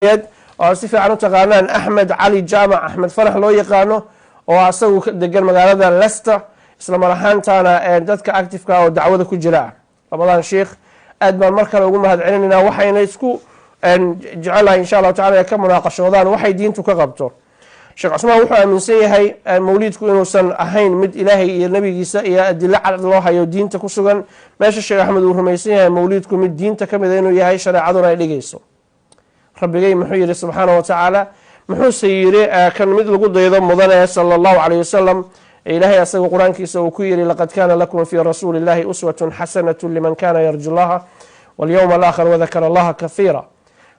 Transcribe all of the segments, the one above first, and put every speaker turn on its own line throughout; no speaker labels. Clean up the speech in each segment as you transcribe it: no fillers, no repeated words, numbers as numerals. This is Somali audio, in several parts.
Oo si fiican u taqaanaan Axmed Cali Jaamac, Axmed Farax loo yaqaano, oo asagu degan magaalada Leicester, isla mar ahaantaana dadka activeka oo dacwada ku jira ah. Labadan sheikh aad baan mar kale ugu mahad celinaynaa. Waxayna isku jecelahay, insha Allahu tacala, ay ka munaaqashoodaan waxay diintu ka qabto. Sheekh Cusmaan wuxuu aaminsan yahay mawliidku inuusan ahayn mid Ilaahay iyo nabigiisa iyo adilo cad loo hayo diinta ku sugan, meesha Sheekh Axmed uu rumaysan yahay mawliidku mid diinta ka mida inuu yahay, shareecaduna ay dhigayso. Rabbigay muxuu yihi subxaana wa tacaala? Muxuuse yiri kan mid lagu daydo mudane sala Allahu calayh wasalam? Ilaahay asaga Qur-aankiisa uu ku yihi: "Laqad kaana lakum fii rasuuli illahi uswatun xasanatu liman kana yarju llaha walyowma alaakhir wadakara allaha kathiira."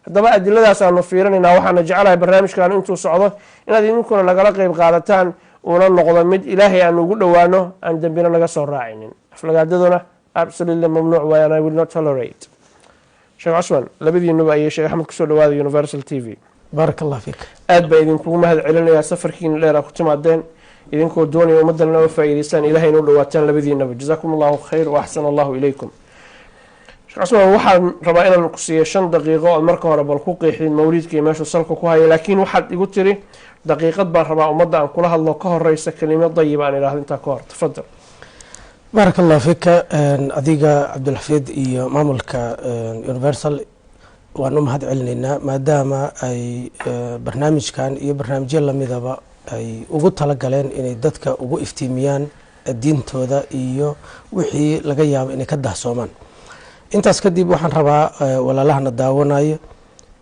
Haddaba adiladaas aanu fiirinaynaa. Waxaana jeclahay barnaamijkan intuu socdo inaad idinkuna nagala qeyb qaadataan, uuna noqdo mid Ilaahay aan ugu dhowaano, aan dembina naga soo raacinin. Aflagaadaduna absolutely mamnuuc waay, and I will not tolerate. Sheekh Cusman, labadiinuba ayay Sheekh Axmed, kusoo dhawaada Universal TV.
Baarak Allah fiik.
Aad baa idinkugu mahad celinayaa safarkiina dheer aa ku timaadeen, idinkoo doonaya ummaddan inaa faa'iideysaan, Ilahay inu dhawaataan. Labadiinaba jazaakum Allahu khayr wa axsan Allahu ilaykum. Sheekh Cusmaan, waxaan rabaa inaan ku siiyo 5 daqiiqo ood marka hore bal ku qeexdid mawliidka iyo meeshuu salka ku hayo, laakiin waxaad igu tiri daqiiqad baan rabaa ummadda aan kula hadlo, ka horeysa kelimo dayiba aan idhahdo intaa ka hor. Tafadal.
Baarak Allah fika. Adiga Cabdulxafiid iyo maamulka Universal waan u mahad celinaynaa, maadaama ay barnaamijkan iyo barnaamijyo lamidaba ay ugu talagaleen inay dadka ugu iftiimiyaan diintooda iyo wixii laga yaabo inay ka dahsoomaan. Intaas kadib, waxaan rabaa walaalahana daawanayo,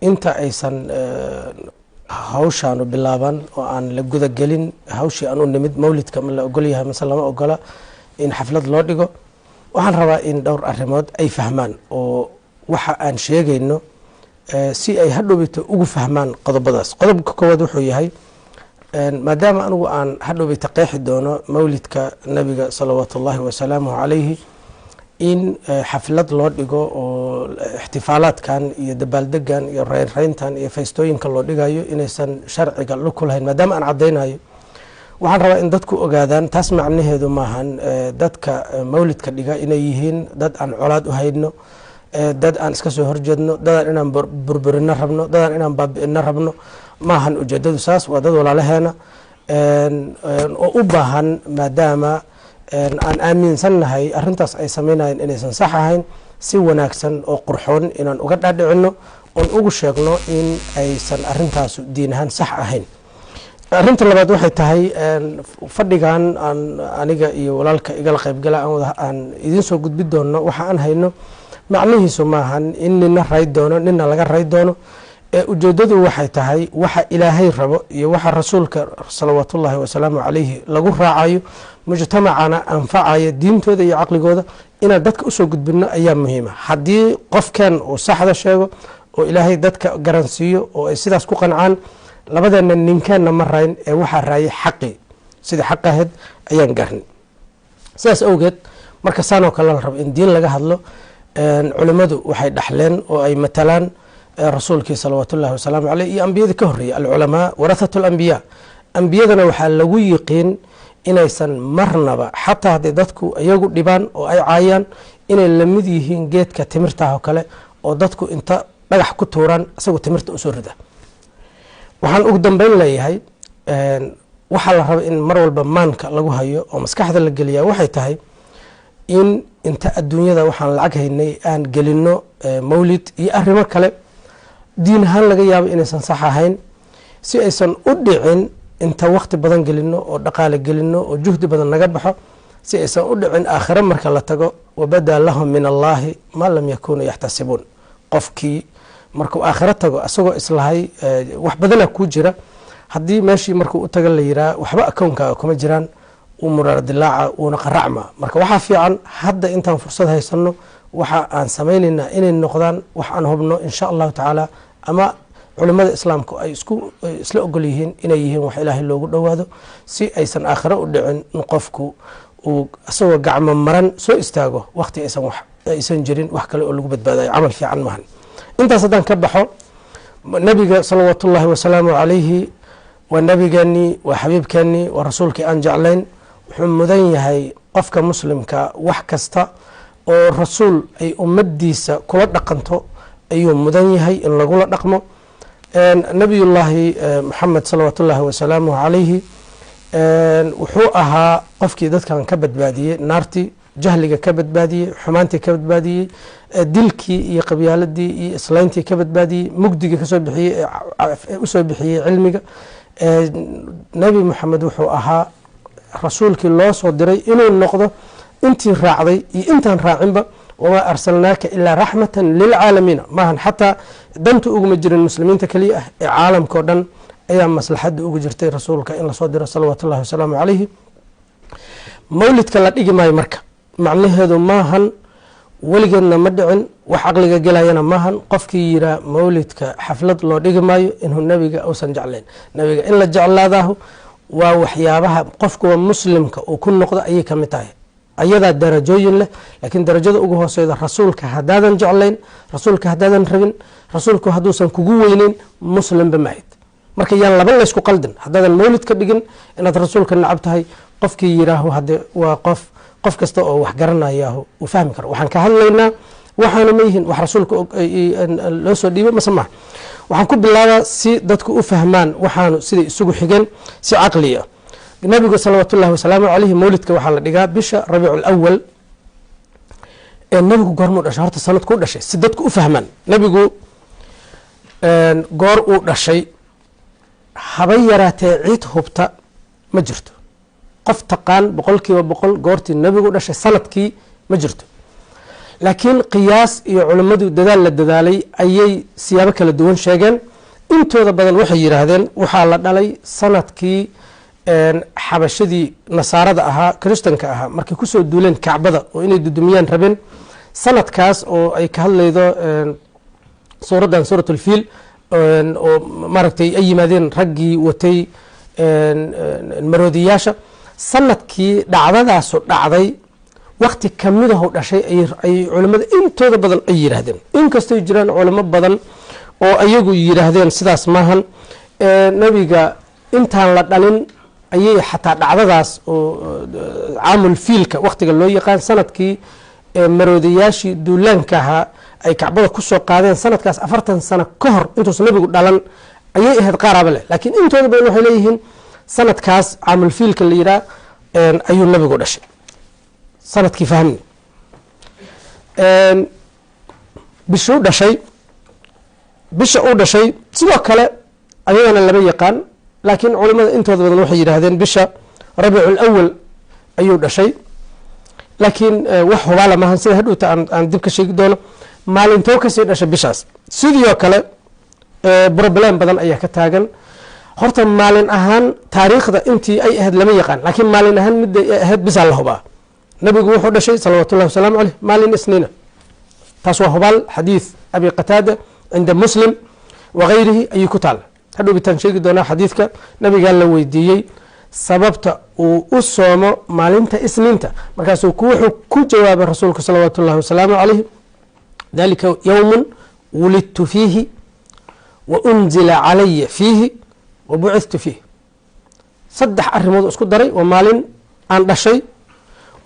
inta aysan hawshaanu bilaaban oo aan la gudagelin hawshii aan u nimid, mawlidka ma la ogol yahay mase lama ogola in xaflad loo dhigo, waxaan rabaa in dhowr arrimood ay fahmaan oo waxa aan sheegayno si ay hadhowbito ugu fahmaan qodobadaas. Qodobka koowaad wuxuu yahay, maadaama anigu aan hadhowbita qeexi doono mawlidka Nabiga salawaatu ullahi wasalaamuhu calayhi, in xaflad loo dhigo oo ixtifaalaadkan iyo dabaaldegan iyo reynreyntan iyo faystooyinka loo dhigayo inaysan sharciga lug ku lahayn, maadaama aan caddaynayo, waxaan rabaa in dadku ogaadaan taas macnaheedu maahan dadka mawlidka dhiga inay yihiin dad aan colaad u hayno, dad aan iska soo horjeedno, dadaan inaan burburino rabno, dadaan inaan baabi'ino rabno. Maahan ujeedadu saas. Waa dad walaalaheena oo u baahan, maadaama aan aaminsannahay arrintaas ay sameynayeen inaysan sax ahayn, si wanaagsan oo qurxoon inaan uga dhaadhicino oon ugu sheegno in aysan arrintaasu diin ahaan sax ahayn. Arrinta labaad waxay tahay, fadhigan aan aniga iyo walaalka igala qaybgala aan idiin soo gudbi doono waxa aan hayno, macnihiisu maahan in nina ray doono, nina laga ray doono. Ujeedadu waxay tahay waxa Ilaahay rabo iyo waxa Rasuulka salawaatullaahi wasalaamu calayhi lagu raacayo, mujtamacana anfacaya diintooda iyo caqligooda, inaan dadka usoo gudbino ayaa muhiima. Haddii qofkeen uu saxda sheego oo Ilaahay dadka garansiiyo oo ay sidaas ku qancaan, labadeena ninkeenna ma rayn ee waxaa raayay xaqii. Sidii xaq ahayd ayaan gaarnay. Sidaas awgeed, marka saanoo kale la rabo in diin laga hadlo, culimmadu waxay dhaxleen oo ay matalaan Rasuulkii salawaatullahi wasalaamu caleyh iyo ambiyadii ka horreeyay. Alculamaa warathatu alambiyaa. Ambiyadana waxaa lagu yiqiin inaysan marnaba, xataa hadday dadku iyagu dhibaan oo ay caayaan, inay lamid yihiin geedka timirtaah oo kale oo dadku inta dhagax ku tuuraan isagoo timirta usoo rida. Waxaan ugu dambeyn leeyahay, waxaa la raba in mar walba maanka lagu hayo oo maskaxda la geliyaa waxay tahay in inta adduunyada waxaan lacag haynay aan gelino mawlid iyo arrimo kale, diin ahaan laga yaabo inaysan sax ahayn, si aysan u dhicin inta wakti badan gelino oo dhaqaale gelino oo juhdi badan naga baxo, si aysan u dhicin aakhiro marka la tago wabadaa lahum min Allahi maa lam yakunuu yaxtasibuun. Qofkii markuu aakhiro tago isagoo islahay wax badanaa kuu jira, haddii meeshii markuu u taga la yiraa waxba akownkaaga kuma jiraan, uu muraar dilaaca, uuna qaracma. Marka waxaa fiican hadda intaan fursad haysano waxa aan samaynaynaa inay noqdaan wax aan hubno, insha Allahu tacaala, ama culimada Islaamku ay isku isla ogol yihiin inay yihiin wax Ilaahay loogu dhowaado, si aysan aakhiro u dhicin in qofku uu isagoo gacmo maran soo istaago waqti aysan wax aysan jirin, wax kale oo lagu badbaadayo camal fiican maahan. Intaas haddaan ka baxo, Nabiga salawaatu ullaahi wasalaamu calayhi waa nabigeenii, waa xabiibkeenii, waa rasuulkii aan jeclayn. Wuxuu mudan yahay qofka muslimka wax kasta oo rasuul ay ummadiisa kula dhaqanto ayuu mudan yahay in lagula dhaqmo. Nabiyullaahi Maxamed salawaat ullaahi wasalaamuhu calayhi wuxuu ahaa qofkii dadkan ka badbaadiyey naartii, jahliga ka badbaadiyey, xumaantii ka badbaadiyey, dilkii iyo qabyaaladii iyo islayntii ka badbaadiyey, mugdigii kasoo bixiyey, usoo bixiyey cilmiga. Nebi Moxamed wuxuu ahaa rasuulkii loo soo diray inuu noqdo intii raacday iyo intaan raacinba. Wamaa arsalnaaka ilaa raxmatan lilcaalamiina. Maahan xataa danta uguma jirin muslimiinta keliya ah, ee caalamkao dhan ayaa maslaxadda ugu jirtay rasuulka in lasoo diro salawaatu ullahi wasalaamu calayhi. Mawlidka la dhigi maayo marka macnaheedu maahan weligeedna ma dhicin, wax caqliga gelayana maahan qofkii yiraa mawlidka xaflad loo dhigi maayo inuu nebiga uusan jeclayn. Nebiga in la jeclaadaahu waa waxyaabaha qofkuwa muslimka uu ku noqdo ayay ka mid tahay. Ayadaa darajooyin leh, laakiin darajada ugu hooseyda, rasuulka haddaadan jeclayn, rasuulka haddaadan rabin, rasuulku hadduusan kugu weyneyn, muslimba mahid. Marka yaan laba laysku qaldin. Haddaadan mawlid ka dhigin inaad rasuulka nacab tahay qofkii yiraahu, hade waa qof kasta oo wax garanayaahu uu fahmi karo. Waxaan ka hadlaynaa waxaanu ma yihiin wax rasuulka loo soo dhiibay mase maha. Waxaan ku bilaabaa si dadku u fahmaan waxaanu siday isugu xigeen si caqli ah. Nabigu salawaat ullahi wasalaamu calayhi, mawlidka waxaa la dhigaa bisha Rabiic Alawal. Ee nabigu goormuu dhashay? Horta sanad kuu dhashay, si dadku u fahmaan nabigu goor uu dhashay, haba yaraatee cid hubta ma jirto. Qof taqaan 100% goortii nabigu dhashay sanadkii ma jirto, laakiin qiyaas iyo culimmadu dadaal la dadaalay ayay siyaabo kala duwan sheegeen. Intooda badan waxay yidhaahdeen waxaa la dhalay sanadkii xabashadii nasaarada ahaa, kristanka ahaa, markay kusoo duuleen Kacbada oo inay dudumiyaan rabeen, sanadkaas oo ay ka hadlaydo suuraddan, Suurat Ulfiil, oo maaragtay ay yimaadeen raggii watay maroodiyaasha. Sanadkii dhacdadaasu dhacday wakti kamidahu dhashay ay culimmada intooda badan ay yidhaahdeen, inkastoy jiraan culimo badan oo ayagu yidhaahdeen sidaas maahan, nebiga intaan la dhalin ayay xataa dhacdadaas oo caamul fiilka waktiga loo yaqaan, sanadkii maroodiyaashii duulaanka ahaa ay Kacbada kusoo qaadeen, sanadkaas 40 sano ka hor intuusan nebigu dhalan ayay ahayd qaaraaba leh. Laakiin intooda badan waxay leeyihiin sanadkaas caamul fiilka la yidhaah ayuu nebigu dhashay. Sanadkii fahmni, bishuu dhashay, bisha uu dhashay sidoo kale ayadana lama yaqaan, laakiin culimada intooda badan waxay yidhaahdeen bisha Rabiicu Lawal ayuu dhashay, laakiin wax hubaala maahan, sida hadhowta aan dib ka sheegi doono. Maalintoo kasii dhashay bishaas sidoo kale problem badan ayaa ka taagan. Horta maalin ahaan taariikhda intii ay ahayd lama yaqaan, laakiin maalin ahaan midday ay ahayd bisaa la hubaa. Nabigu wuxuu dhashay salawaatu ullahi wasalaamu caleyh maalin Isniina, taas waa hubaal. Xadiid Abi Qataada cinda Muslim wagayrihi ayuu ku taala. Hadhow bitaan sheegi doonaa xadiidka nabigaa la weydiiyey sababta uu u soomo maalinta Isniinta, markaasuu wuxuu ku jawaabay rasuulku salawaatu ullahi wasalaamu calayh: dalika yowmu wulidtu fiihi wa unzila calaya fiihi wa bucithtu fiih. Saddex arrimood isku daray: waa maalin aan dhashay,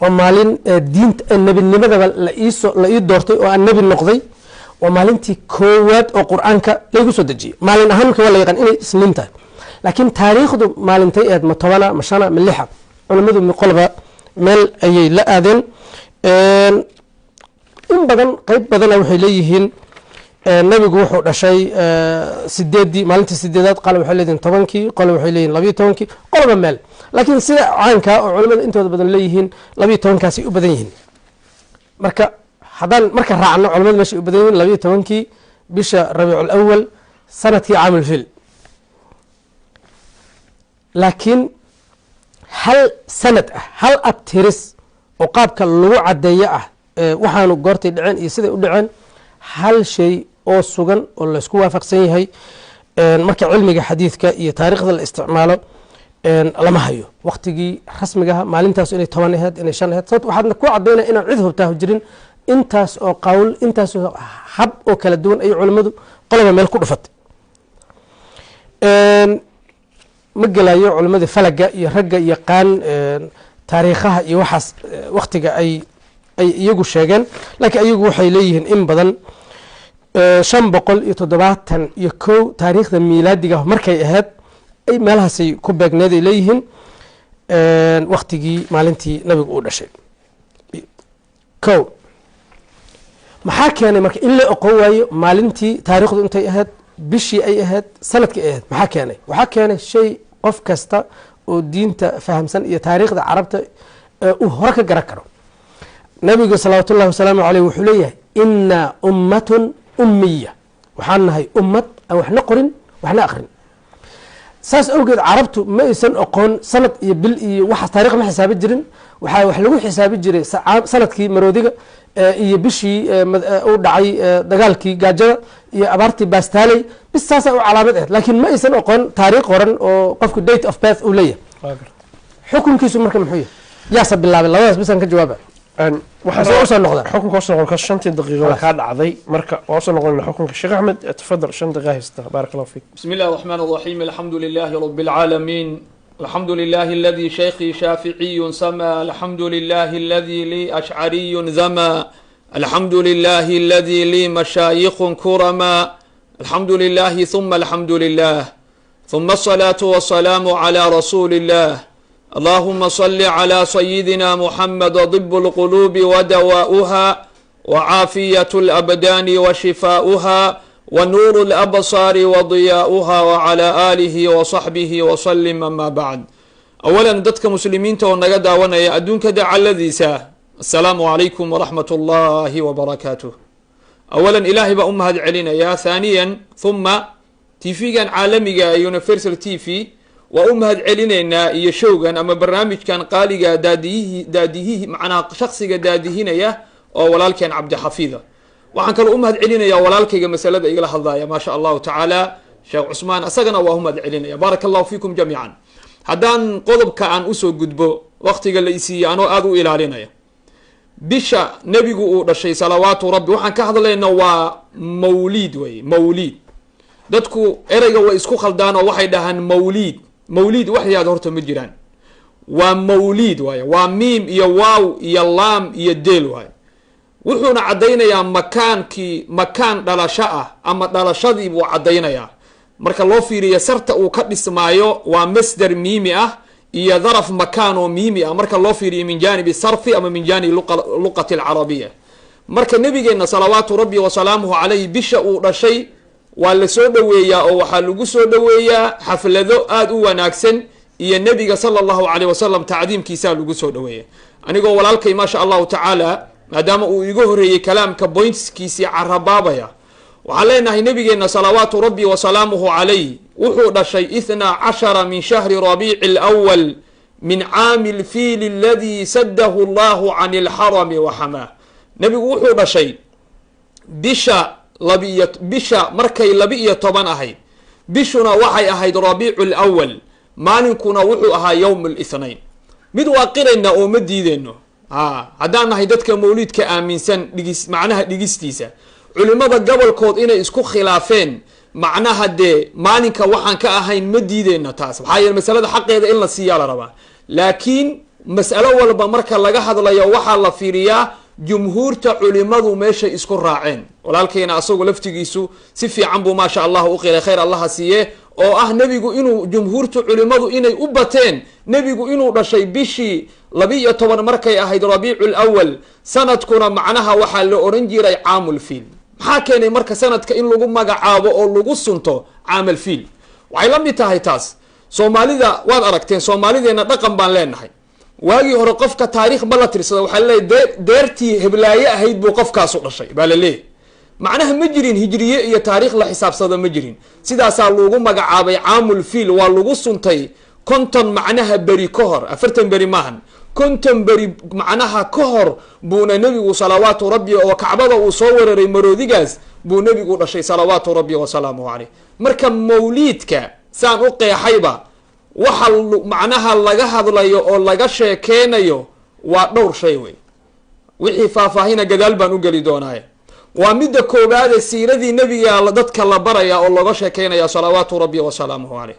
waa maalin diinta nebinimadaba la ii doortay oo aan nebi noqday, waa maalintii koowaad oo Qur-aanka laygu soo dejiyey. Maalin ahaan marka waa la yaqaan inay Isniin tahay, laakiin taariikhdu maalintay ahayd, ma 10a, ma 5a, ma 6a, culimmadu qolba meel ayay la aadeen. In badan, qeyb badana waxay leeyihiin nabigu wuxuu dhashay sideeddii, maalintii sideedaad. Qole waxay leeyihin 10kii, qole waxay leeyihin 12kii, qoloba meel, laakiin sida caanka oo culimada intooda badan leeyihiin 12kaasay u badan yihiin. Marka haddaan marka raacno culimada meeshay u badan yihiin, 12kii bisha Rabiic Alawal sanadkii caamulfil, laakiin hal sanad ah, hal abtiris oo qaabka lagu caddeeyo ah waxaanu goortay dhaceen iyo siday u dhaceen, hal shay oo sugan oo laysku waafaqsan yahay marka cilmiga xadiidka iyo taariikhda la isticmaalo lama hayo waktigii rasmigaha maalintaas, inay 10 aheyd, inay 5 aheyd. Sababto waxaadna ku caddaynaya inaan cid hubtaahu jirin. Intaas oo qowl, intaas oo hab oo kala duwan ayay culimmadu qoloba meel ku dhufatay. Ma gelayo culimmadii falaga iyo ragga yaqaan taariikhaha iyo waxaas waktiga ay iyagu sheegeen, laakiin ayagu waxay leeyihiin in badan 571 taariikhda miilaadiga markay ahayd ay meelahaasay ku beegneed ay leeyihiin, waktigii maalintii nabigu uu dhashay. Ko maxaa keenay marka in la oqon waayo maalintii taariikhdu intay ahayd, bishii ay ahayd, sanadkii ay ahayd? Maxaa keenay? Waxaa keenay shay qof kasta oo diinta fahamsan iyo taariikhda Carabta uu hore ka garan karo. Nabigu salawaatu ullahi wasalaamu caleyh wuxuu leeyahay: "Inaa ummatun ummiya." Waxaan nahay ummad aan waxna qorin, waxna akrin. Saas awgeed Carabtu ma aysan oqoon sanad iyo bil iyo waxaas, taarikh ma xisaabi jirin. Waxaa wax lagu xisaabi jiray sanadkii maroodiga iyo bishii uu dhacay dagaalkii gaajada iyo abaartii baastaaley bis, saasaa u calaamad ahayd. Laakiin ma aysan oqoon taariikh qoran oo qofku date of birth uu leeyahay. Xukunkiisu marka muxuu yahay? Yaase bilaabay? Labadaas bisaan ka jawaaba.
Waxaan usoo noqdaa xukunka, usoo noqon shantii daqiiqo kaa dhacday. Marka waa usoo noqonayna xukunka. Sheekh Axmed, tafadal, 5 daqiiqa haysta, baarak Allahu fiik.
بسم الله الرحمن الرحيم، الحمد لله رب العالمين، الحمد لله الذي شيخي شافعي سما، الحمد لله الذي لي أشعري ذما، الحمد لله الذي لي مشايخ كرما. الحمد لله ثم الحمد لله ثم الصلاة والسلام على رسول الله. اللهم صل على سيدنا محمد، طب القلوب ودواؤها، وعافية الأبدان وشفاؤها، ونور الأبصار وضياؤها، وعلى آله وصحبه وسلم. أما بعد، أولا dadka muslimiinta oo naga daawanaya adduunka dacaladiisa، السلام عليكم ورحمة الله وبركاته. أولا Ilaahay baa u mahad celinaya. ثانيا ثم TV-gan caalamiga ee Universal TV waa u mahad celinaynaa, iyo showgan ama barnaamijkan qaaliga daadiyihi daadiyihi, macnaha shaksiga daadihinaya oo walaalkeen Cabdixafiida. Waxaan kaloo u mahad celinayaa walaalkayga masalada igala hadlaya, maa sha Allahu tacaala, Sheekh Cusmaan, isagana waa u mahad celinaya. بارك الله فيكم جميعا. Haddaan qodobka aan usoo gudbo, waktiga la isiiyey anoo aada u ilaalinaya, bisha nebigu uu dhashay salawaatu rabbi, waxaan ka hadlayna waa mawliid wey. Mawliid, dadku ereyga way isku khaldaan oo waxay dhahaan mawliid. Mawliid wax yaad horta ma jiraan, waa mawliid waaye. Waa miim iyo waaw iyo laam iyo deel waaye. Wuxuuna caddaynayaa makaankii, makaan dhalasho ah ama dhalashadii buu caddaynayaa. Marka loo fiiriyo sarta uu ka dhismaayo, waa masder miimi ah iyo daraf makaan oo miimi ah, marka loo fiiriyo من جانب sarfi ama من جانب لغة العربية. Marka nabigeena salawaatu rabbi wasalaamuhu caleyh bisha uu dhashay waa la soo dhoweeyaa, oo waxaa lagu soo dhoweeyaa xaflado aada u wanaagsan, iyo nebiga sala Allahu caleyh wasalam tacdiimkiisaa lagu soo dhoweeya. Anigoo walaalkay, maasha Allahu tacaala, maadaama uu iga horeeyey kalaamka pointskiisii carabaabaya, waxaan leenahay nabigeena salawaatu rabbi wasalaamuhu calayh wuxuu dhashay 12 من شهر ربيع الأول من عام الفيل الذي سده الله عن الحرم وحماه. Nebigu wuxuu dhashay bisha labiiyo, bisha markay 12 ahayd, bishuna waxay ahayd Rabiicu Lwal, maalinkuna wuxuu ahaa يوم الاثنين. Mid waa qiraynaa oo ma diideyno a haddaan nahay dadka mawliidka aaminsan dhigis, macnaha dhigistiisa culimada gobolkood inay isku khilaafeen, macnaha dee maalinka waxaan ka ahayn ma diideyno taas. Maxaa yeele masalada xaqeeda in la siiyaa la rabaa, laakiin mas'alo walba marka laga hadlayo waxaa la fiiriyaa jumhuurta culimadu meeshay isku raaceen. Walaalkayna asagu laftigiisu si fiican buu, maasha Allah, u qiray, khayr Allaha siiye, oo ah nebigu inuu jumhuurta culimadu inay u bateen nebigu inuu dhashay bishii 12 markay ahayd Rabiicu Lwal, sanadkuna macnaha waxaa la oran jiray Caamulfiil. Maxaa keenay marka sanadka in lagu magacaabo oo lagu sunto Caamalfiil? Waxay la mid tahay taas Soomaalida. Waad aragteen, Soomaalideenna dhaqan baan leenahay. Waagii hore qofka taariikh ma la tirsada, waxaa laleeyahy deertii heblaaye ahayd buu qofkaasu dhashay baa la leeyahy. Macnaha ma jirin hijriye iyo taariikh la xisaabsado ma jirin. Sidaasaa lagu magacaabay Caamulfiil. Waa lagu suntay 50 macnaha beri ka hor, 40 beri maahan, 50 beri macnaha ka hor buuna nebigu salawaatu rabbi oo Kacbada uu soo weeraray maroodigaas buu nebigu dhashay salawaatu rabbi wasalaamuhu caleyh. Marka mawliidka saan u qeexayba, waxa macnaha laga hadlayo oo laga sheekeynayo waa dhowr shay wey. Wixii faahfaahina gadaal baan u geli doonaaye. Waa midda koowaade, siiradii nebiga dadka la baraya oo looga sheekeynaya salawaatu rabbi wasalaamuhu caleyh.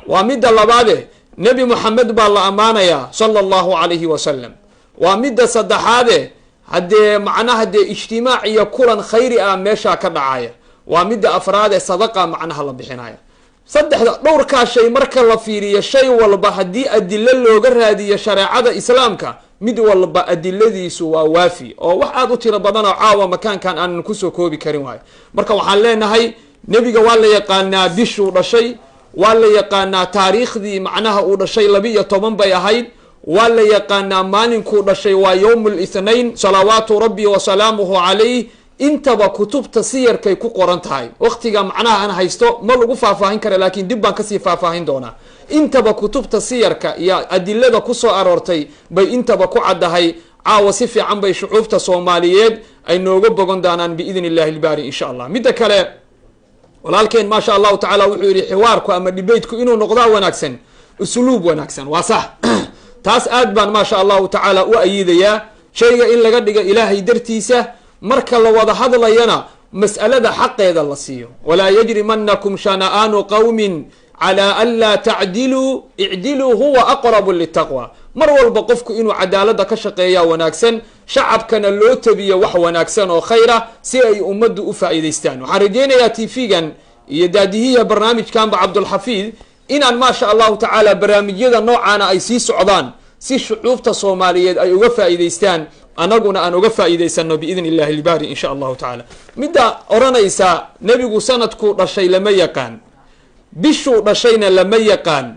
Waa midda labaade, Nebi Moxamed baa la ammaanayaa sala Allahu calayhi wasalam. Waa midda saddexaade. Haddee macnaha dee ijtimaac iyo kulan khayri ah meeshaa ka dhacaya. Waa midda afraad ee sadaqa macnaha la bixinaya. Saddexda dhowrkaa shay marka la fiiriyo, shay walba haddii adilo looga raadiyo shareecada Islaamka, mid walba adiladiisu waa waafi oo wax aada u tiro badan oo caawa makaankan aanan kusoo koobi karin waayo. Marka waxaan leenahay, nebiga waa la yaqaanaa bishuu dhashay, waa la yaqaanaa taariikhdii macnaha uu dhashay, 12 bay ahayd. Waa la yaqaanaa maalinkuu dhashay, waa yowm lithnain, salawaatu rabbi wasalaamuhu calayh. Intaba kutubta siyarkay ku qoran tahay. Waqtiga macnaha aan haysto ma lagu faahfaahin kara, laakiin dib baan kasii faahfaahin doonaa. Intaba kutubta siyarka iyo adilada kusoo aroortay bay intaba ku caddahay. Caawa si fiican bay shucuubta Soomaaliyeed ay nooga bogon doonaan biidn illahi ilbaari, insha Allah. Midda kale, walaalkeen, maasha Allahu tacaala, wuxuu yihi xiwaarku ama debateku inuu noqdaa wanaagsan, usluub wanaagsan. Waa sax, taas aad baan, maasha Allahu tacaala, u ayiidayaa. Shayga in laga dhigo Ilaahay dartiisa, marka la wada hadlayana mas'alada xaqeeda la siiyo. Walaa yajrimanakum shana'aanu qawmin calaa an laa tacdiluu, icdiluu huwa aqrabu litaqwa. Mar walba qofku inuu cadaaladda ka shaqeeyaa wanaagsan, shacabkana loo tabiyo wax wanaagsan oo khayra si ay ummaddu u faa'iidaystaan. Waxaan rajaynayaa TV-gan iyo daadihiya barnaamijkanba, Cabdulxafiid, inaan, maasha Allahu tacaala, barnaamijyada noocaana ay sii socdaan si shucuubta Soomaaliyeed ay uga faa'iidaystaan, anaguna aan uga faa'iidaysano biidn illahi ilbaari, insha Allahu tacaala. Midda odhanaysa nebigu sanadkuu dhashay lama yaqaan, bishuu dhashayna lama yaqaan,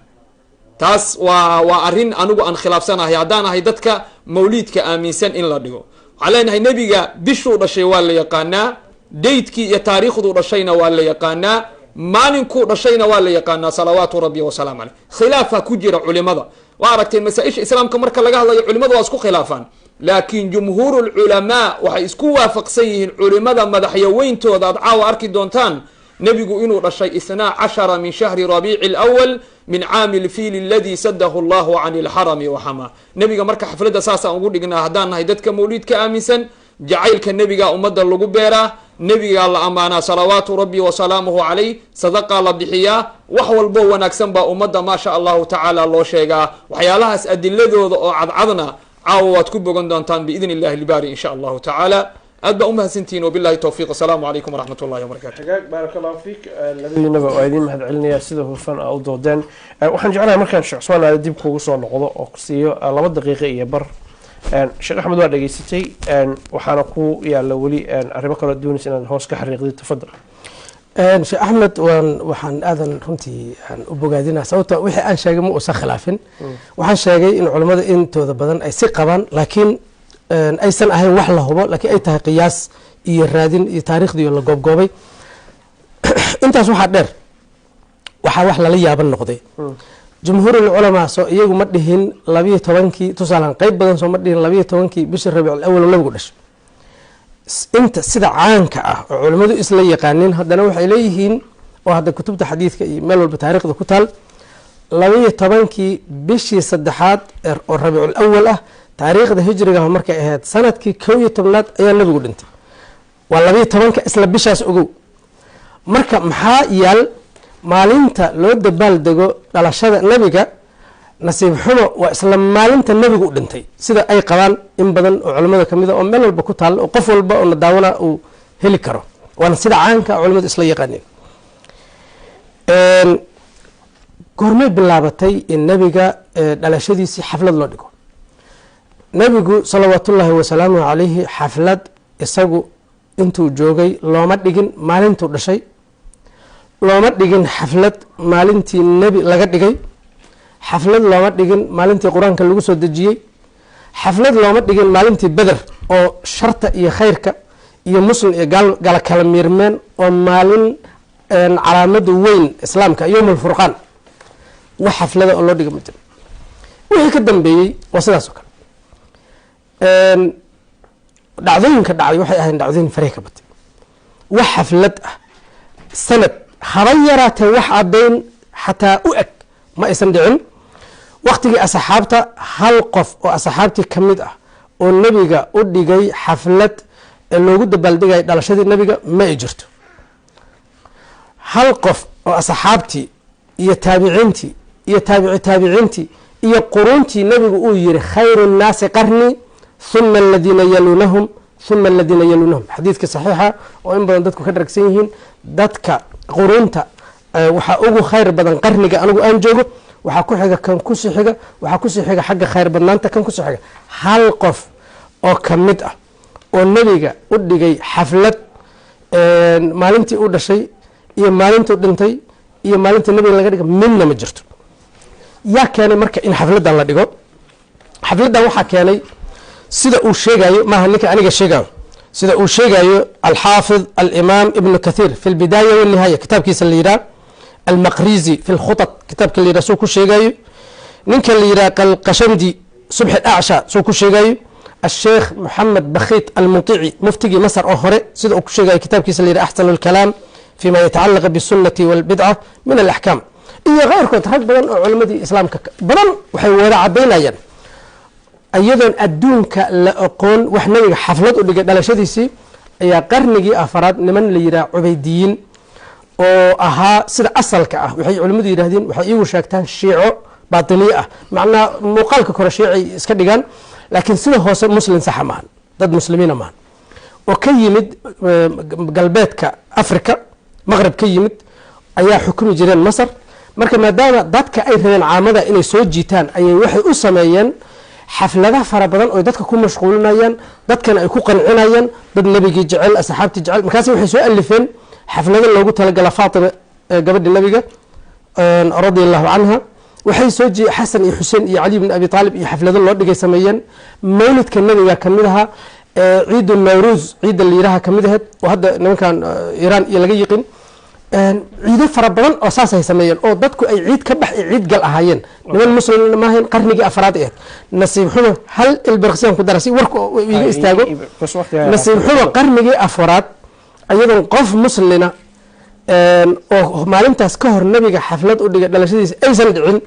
taas waa arrin anigu aan khilaafsanahay haddaan ahay dadka mawliidka aaminsan in la dhigo. Waxaan leenahay, nebiga bishuu dhashay waa la yaqaanaa, daydkii iyo taariikhduu dhashayna waa la yaqaanaa, maalinkuu dhashayna waa la yaqaanaa, salawaatu rabbi wasalaamu caleyh. Khilaafa ku jira culimada. Waa aragteen, masaa-isha Islaamka marka laga hadlayo culimadu waa isku khilaafaan, laakiin jumhuur lculamaa waxay isku waafaqsan yihiin, culimada madaxyaweyntooda aad caawa arki doontaan, nebigu inuu dhashay 12 min shahri rabiici alawal min caami lfiili aladi sadahu allahu can ilxarami waxamaa. Nebiga marka xafladda saasaan ugu dhignaa haddaan nahay dadka mawliidka aaminsan. Jacaylka nebigaa ummadda lagu beeraa, nebigaa la ammaanaa, salawaatu rabbi wasalaamuhu calayh, sadaqaa la bixiyaa, wax walboo wanaagsan baa ummadda, maasha Allahu tacaala, loo sheegaa. Waxyaalahaas adiladooda oo cadcadna caawa waad ku bogan doontaan biidn illahi ilbaari, insha Allahu tacaala. Aad baa umahadsantihiin, wabillahi towfiiq. Asalaamu calaykum waraxmat ullahi wabarakatu.
Hagaag, baaraka Allahu fiik. Labadiinaba waa idiin mahad celinayaa sida hufan aa u doodeen. Waxaan jeclahay markaan Sheekh Cusmaan aada dib kugu soo noqdo oo ku siiyo 2 daqiiqo iyo bar. Sheekh Axmed, waa dhegeysatay, waxaana ku yaala weli arrimo kaloo doonaysa inaad hoos ka xariiqdid. Tafadal.
Sheekh Axmed, waxaan aadan runtii aan u bogaadinaa, sababta wixii aan sheegay ma uusan khilaafin. Waxaan sheegay in culammada intooda badan ay si qabaan, laakiin aysan ahayn wax la hubo, laakiin ay tahay qiyaas iyo raadin iyo taariikhdii la goobgoobay. Intaas waxaa dheer, waxaa wax lala yaaban noqday, jumhuurul culamaa soo iyagu ma dhihin 12-kii, tusaalan qeyb badan soo ma dhihin 12-kii bishii Rabiic awal oo nabigu dhashay? Inta sida caanka ah oo culimmadu isla yaqaanin, haddana waxay leeyihiin, oo hadda kutubta xadiidka iyo meel walba taariikhda ku taal, 12-kii bishii saddexaad oo Rabiicul awal ah, taariikhda hijriga markay ahayd sanadkii 11aad ayaa nabigu dhintay. Waa 12-ka isla bishaas, ogow. Marka maxaa yaal maalinta loo dabaal dego dhalashada nebiga? Nasiib xumo, waa isla maalinta nebigu u dhintay, sida ay qabaan in badan oo culimmada kamid a, oo meel walba ku taal, oo qof walba oo na daawana uu heli karo. Waana sida caanka culimadu isla yaqaaneen. Goormay bilaabatay in nebiga dhalashadiisii xaflad loo dhigo? Nebigu, salawaatullaahi wasalaamuhu calayhi, xaflad isagu intuu joogay looma dhigin maalintuu dhashay, looma dhigin xaflad maalintii nebi laga dhigay, xaflad looma dhigin maalintii Qur-aanka lagu soo dejiyey, xaflad looma dhigin maalintii Beder oo sharta iyo khayrka iyo muslim iyo gaal gala kala miirmeen, oo maalin calaamada weyn Islaamka, yowm alfurqaan. Wax xaflada oo loo dhiga ma jiro. Wixii ka dambeeyey waa sidaas oo kale. Dhacdooyinka dhacday waxay ahayn dhacdooyin farey ka batay. Wax xaflad ah sanad haba yaraatee, wax caddayn xataa u eg ma aysan dhicin. Waktigii asxaabta hal qof oo asxaabtii ka mid ah oo nebiga u dhigay xaflad ee loogu dabaaldegaya dhalashadii nebiga ma ay jirto. Hal qof oo asxaabtii iyo taabiciintii iyo taabici taabiciintii iyo quruuntii nebigu uu yiri khayru nnaasi qarni ثم الذين يلونهم، ثم الذين يلونهم. Xadiidka saxiixa oo in badan dadku ka dharagsan yihiin, dadka quruunta waxaa ugu khayr badan qarniga anigu aan joogo, waxaa ku xiga kan kusii xiga, waxaa kusii xiga xagga khayr badnaanta kan kusii xiga. Hal qof oo ka mid ah oo nebiga u dhigay xaflad maalintii u dhashay iyo maalintuu dhintay iyo maalintii nebiga laga dhigay midna ma jirto. Yaa keenay marka in xafladdan la dhigo? Xafladdan waxaa keenay, sida uu sheegayo, maaha ninka aniga sheegayo, sida uu sheegayo Alxaafid Alimaam Ibnu Kathiir fi Lbidaaya Wanihaaya, kitaabkiisa la yidhaha Almaqrizi fi Lkhutat, kitaabka la yidhaha suu ku sheegayo, ninka la yidhaha Qalqashandi Subxi Acsha suu ku sheegayo, Asheekh Moxamed Bakhiit Almuntici, muftigii Masar oo hore, sida uu ku sheegayo kitaabkiisa la yidhaha Axsanu Alkalaam fima yatacalaq bisunati walbidca min alaxkaam, iyo keyrkood, rag badan oo culimmadii islaamka badan waxay wada cadaynayaan, iyadoon adduunka la aqoon wax nabiga xaflad u dhigay dhalashadiisii, ayaa qarnigii afaraad niman la yidhaha Cubeydiyiin oo ahaa, sida asalka ah waxay culimmadu yidhahdeen, waxay iigu sheegtaan shiico baatiniye ah, macnaha muuqaalka kore shiicay iska dhigaan, laakiin sida hoose Muslim saxa maahan, dad muslimiina maahan, oo ka yimid galbeedka Africa, Maqrib ka yimid, ayaa xukumi jireen Masar. Marka maadaama dadka ay rabeen caamada inay soo jiitaan, ayay waxay u sameeyeen xafladaha fara badan oo dadka ku mashquulinayaan, dadkana ay ku qancinayaan, dad nebigii jecel, asxaabtii jecel. Markaas waxay soo alifeen xaflado loogu talagala Faatima, gabadhi nabiga radia Allahu canha. Waxay soo Xasan iyo Xuseen iyo Cali bn Abi Aalib iyo xaflado loo dhigay sameeyeen. Mawlidka nabiga kamid ahaa, ciidu Nawruus, ciidda liiraha kamid ahayd oo hadda nimankan Iiraan iyo laga yiqin. Ciido fara badan oo saasay sameeyeen oo dadku ay ciid ka bax iyo ciid gal ahaayeen. Niman Muslimna maahayn, qarnigii afraad ahayd. Nasiib xumo, hal ilbirqsiyaan ku dara si warka iga istaago. Nasiib xumo, qarnigii afraad ayadoon qof muslina oo maalintaas ka hor nabiga xaflad u dhigay dhalashadiisa aysan dhicin,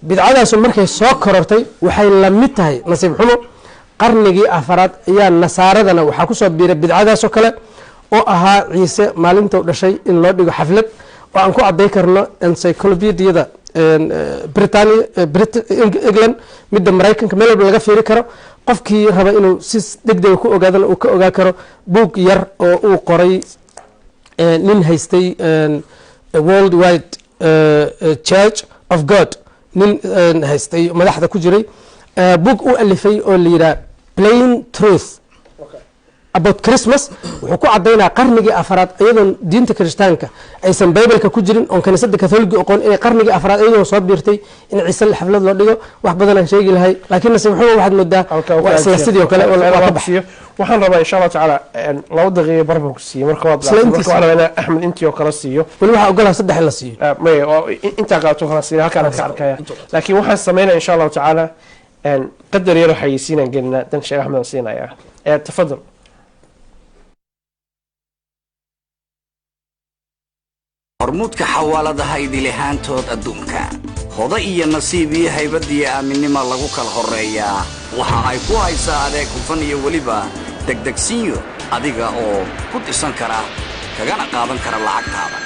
bidcadaasu markay soo korortay waxay la mid tahay, nasiib xumo, qarnigii afaraad ayaa nasaaradana waxaa kusoo biiray bidcadaasoo kale oo ahaa Ciise maalintuu dhashay in loo dhigo xaflad, oo aan ku cadday karno encyclopediada Britania, England, midda Maraykanka, meel walba laga fiiri karo. Qofkii raba inuu si deg dega ku ogaadana uu ka ogaa karo buug yar oo uu qoray nin haystay World Wide Church of God, nin haystay madaxda ku jiray, buug uu alifay oo la yidhaha Plain Truth about Christmas. Wuxuu ku cadaynaa qarnigii afaraad, iyadoon diinta Kirishtaanka aysan Bibleka ku jirin, oon kaniisada Katholiga oqoon, inay qarnigii afraad iyadoo soo biirtay in Ciise xaflad loo dhigo. Wax badan aan sheegi lahay, laakiin nasiib xumo waxaad moodaa waa isla sidii oo kale, waa ka bax.
Waxaan rabaa insha Allah tacaala 2 daqiiqo bar baan ku siiyey. Marka waad
Isla
marka waxaan rabaa inaan Axmed intii oo kale siiyo.
Weli waxaa ogolaha saddex in la siiyo.
Maya, oo intaa qaato kala siiya, halkaan ka arkaya, laakiin waxaan sameynaya insha Allahu tacaala qadar yaro xayeysiinaan gelinaa, dan Sheekh Axmed aan siinayaa. Tafadal.
Hormuudka xawaaladaha idilahaantood adduunka, hoda iyo nasiib iyo haybadiyo aaminnima lagu kala horreeyaa. Waxa ay ku haysaa adeeg hufan iyo weliba degdegsiinyo, adiga oo ku dirsan kara kagana qaadan kara lacagtaada.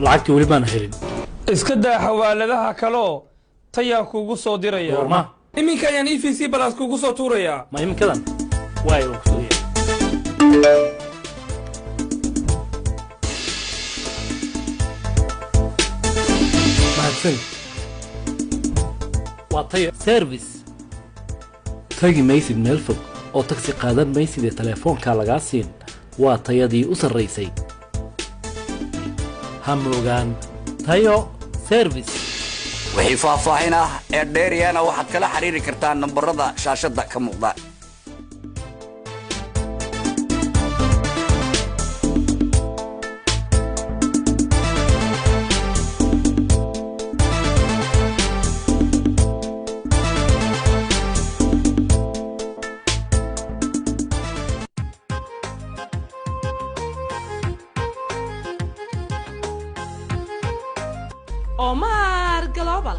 Lacagtii weli baana helin.
Iska daa xawaaladaha kaloo, tayaan kuugu soo diraya.
Goorma?
Iminka ayaan EVC Plus kuugu soo tuurayaa.
Ma iminkadan waay oo kusoo yahay? Mahadsanid. Waa Tayo Service.
Tagi maysid meel fog oo tagsi qaadan maysid ee telefoonka lagaa siin. Waa tayadii u sarraysay. Ha moogaan Tayo Service.
Wixii faahfaahin ah ee dheeriyana waxaad kala xiriiri kartaa nambarada shaashadda ka muuqda.
Omar Global,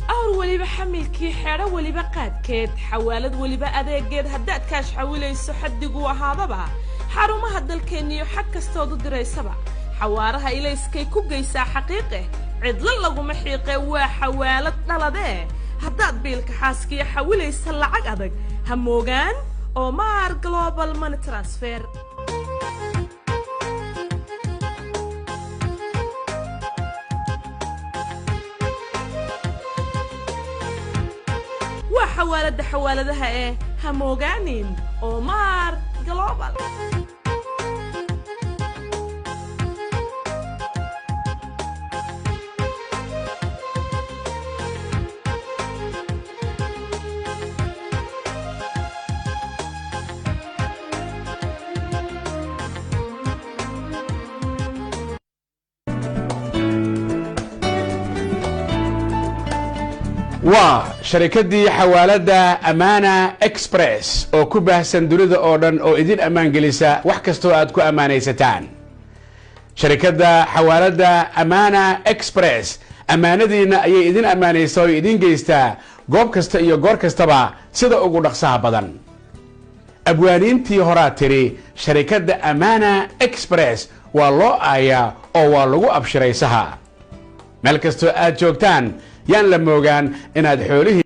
awr weliba xamilkii, xeedho weliba qaadkeed, xawaalad weliba adeegeed, haddaad kaash xawilayso xaddiguu ahaadaba, xarumaha dalkeenniyo xag kastood u diraysaba, xawaaraha ilayskay ku geysaa xaqiiqe. Cidlo laguma xiiqee, waa xawaalad dhaladee. Haddaad biilka xaaskiya xawilaysa lacag adag, ha moogaan Omar Global Money Transfer. Waa xawaaladda xawaaladaha ee ha moogaanin Omar Global.
Waa sharikadii xawaaladda Amaana Express oo ku baahsan dunida oo dhan oo idin ammaan gelisa wax kastoo aad ku ammaanaysataan. Sharikadda xawaaladda Amaana Express ammaanadiinna ayay idin ammaanaysaa oo idin geystaa goob kasta iyo goor kastaba sida ugu dhaqsaha badan. Abwaaniintii horaa tiri, sharikadda Amaana Express waa loo aayaa oo waa lagu abshiray saha. Meel kastoo aad joogtaan, yaan la moogaan inaad xoolihii